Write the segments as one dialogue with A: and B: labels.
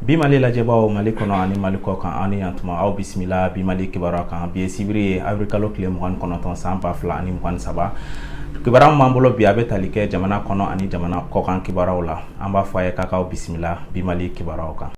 A: Bi Mali lajɛbaaw, Mali kɔnɔ ani Mali kɔ kan, aw ni yantuma, aw bisimila bi Mali kibaruya kan. Bi ye sibiri ye, avril kalo tile 29, san 2023. Kibaruya min b'an bolo bi, a bɛ tali kɛ jamana kɔnɔ ani jamana kɔkan kibaruyaw la. An b'a fɔ a ye k'a k'aw bisimila bi Mali kibaruyaw kan.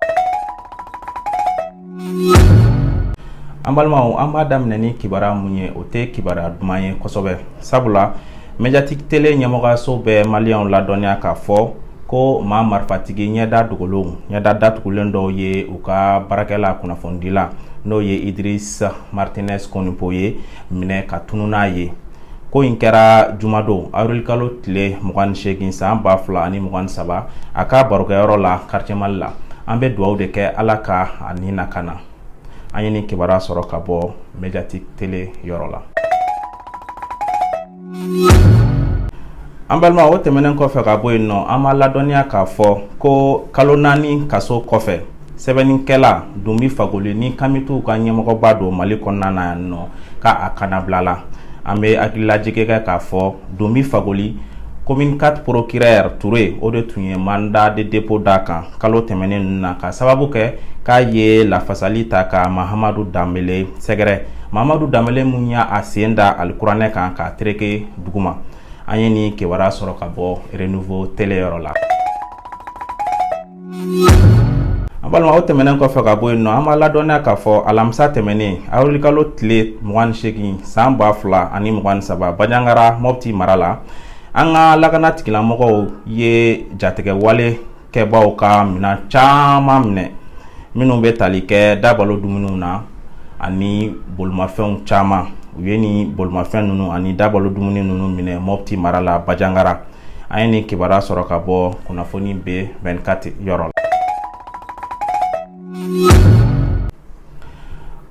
A: An balimaw, an b'a daminɛ ni kibaruya mun ye, o tɛ kibaruya duman ye kosɛbɛ, sabula Mediatic Télé ɲɛmɔgɔyaso bɛ maliyɛnw ladɔnniya k'a fɔ ko maa marifatigi ɲɛda dogolenw, ɲɛda datugulen dɔw ye u ka baarakɛla kunnafonidila, n'o ye Idris Martinez Konipo ye, minɛ ka tunu n'a ye. Ko in kɛra jumadon, avril kalo tile 28, san 2023, a ka barokɛyɔrɔ la, quartier Mali la. An bɛ dugawu de kɛ, Ala ka a ni lakana. An ye nin kibaruya sɔrɔ ka bɔ Mediatic Télé yɔrɔ la. An balima, o tɛmɛnen kɔfɛ ka bɔ yen nɔ, an b'a ladɔnniya k'a fɔ ko kalo 4 kaso kɔfɛ, sɛbɛnnikɛla Dunbi Fagoli ni Kamituw ka ɲɛmɔgɔba don Mali kɔnɔna na yan nɔ, k'a kanabilala. An bɛ hakililajigin kɛ k'a fɔ Dunbi Fagoli, commune 4 procureur Touré, o de tun ye mandat de dépôt d'a kan kalo tɛmɛnen ninnu na, ka sababu kɛ k'a ye lafasali ta ka Mahamadu Danbele sɛgɛrɛ, Mahamadu Danbele mun y'a sen da alikuranɛ kan k'a tereke duguma. An ye nin kibaruya sɔrɔ ka bɔ Renouveau Télé yɔrɔ la. An balima, o tɛmɛnen kɔfɛ ka bɔ yen nɔ, an b'a ladɔnniya k'a fɔ alamisa tɛmɛnen, avril kalo tile 28, san 2023, Banjagara, Mopti mara la, an ka lakana tigilamɔgɔw ye jatigɛwale kɛbaw ka minɛn caman minɛ, minnu bɛ tali kɛ dabalo dumuniw na ani bolimafɛnw caman. U ye nin bolimafɛn ninnu ani dabalo dumuni ninnu minɛ Mopti mara la, Banjagara. An ye nin kibaruya sɔrɔ ka bɔ kunnafoni B24 yɔrɔ la.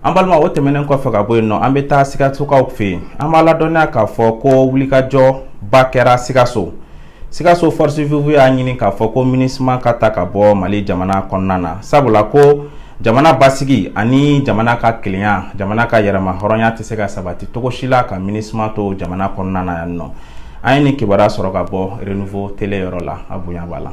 A: An balima, o tɛmɛnen kɔfɛ ka bɔ yen nɔ, an bɛ taa Sikasokaw fɛ yen. An b'a ladɔnniya k'a fɔ ko wulikajɔ ba kɛra Sikaso. Sikaso force vive y'a ɲini k'a fɔ ko MINUSMA ka ta ka bɔ Mali jamana kɔnɔna na, sabula ko jamana basigi ani jamana ka kelenya, jamana ka yɛrɛma hɔrɔnya tɛ se ka sabati cogo si la ka MINUSMA to jamana kɔnɔna na yan nɔ. An ye nin kibaruya sɔrɔ ka bɔ Renouveau Télé yɔrɔ la. A bonya b'a la.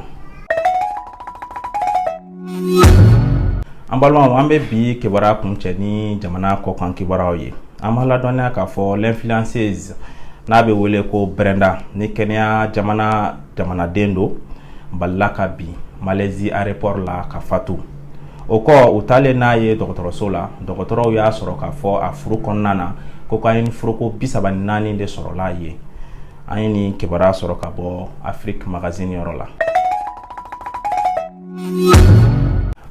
A: An balimaw, an bɛ bi kibaruya kuncɛ ni jamana kɔkan kibaruyaw ye. An b'a ladɔnniya k'a fɔ l'influenceuse n'a bɛ wele ko Brenda, ni Kenya jamana jamanaden don, balila ka bin Malaisie aéroport la ka fatu. O kɔ, u taalen n'a ye dɔgɔtɔrɔso la, dɔgɔtɔrɔw y'a sɔrɔ k'a fɔ a furu kɔnɔna na cocaïne foroko 34 de sɔrɔla yen. An ye nin kibaruya sɔrɔ ka bɔ Afrique Magazine yɔrɔ la.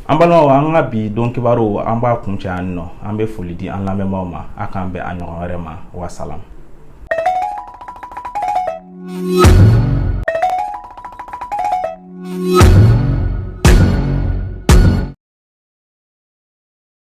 A: An balimaw, an ka bi don kibaru, an b'a kuncɛ yan nɔ. An bɛ foli di an lamɛnbaaw ma. A k'an bɛn a ɲɔgɔn wɛrɛ ma. Wasalam.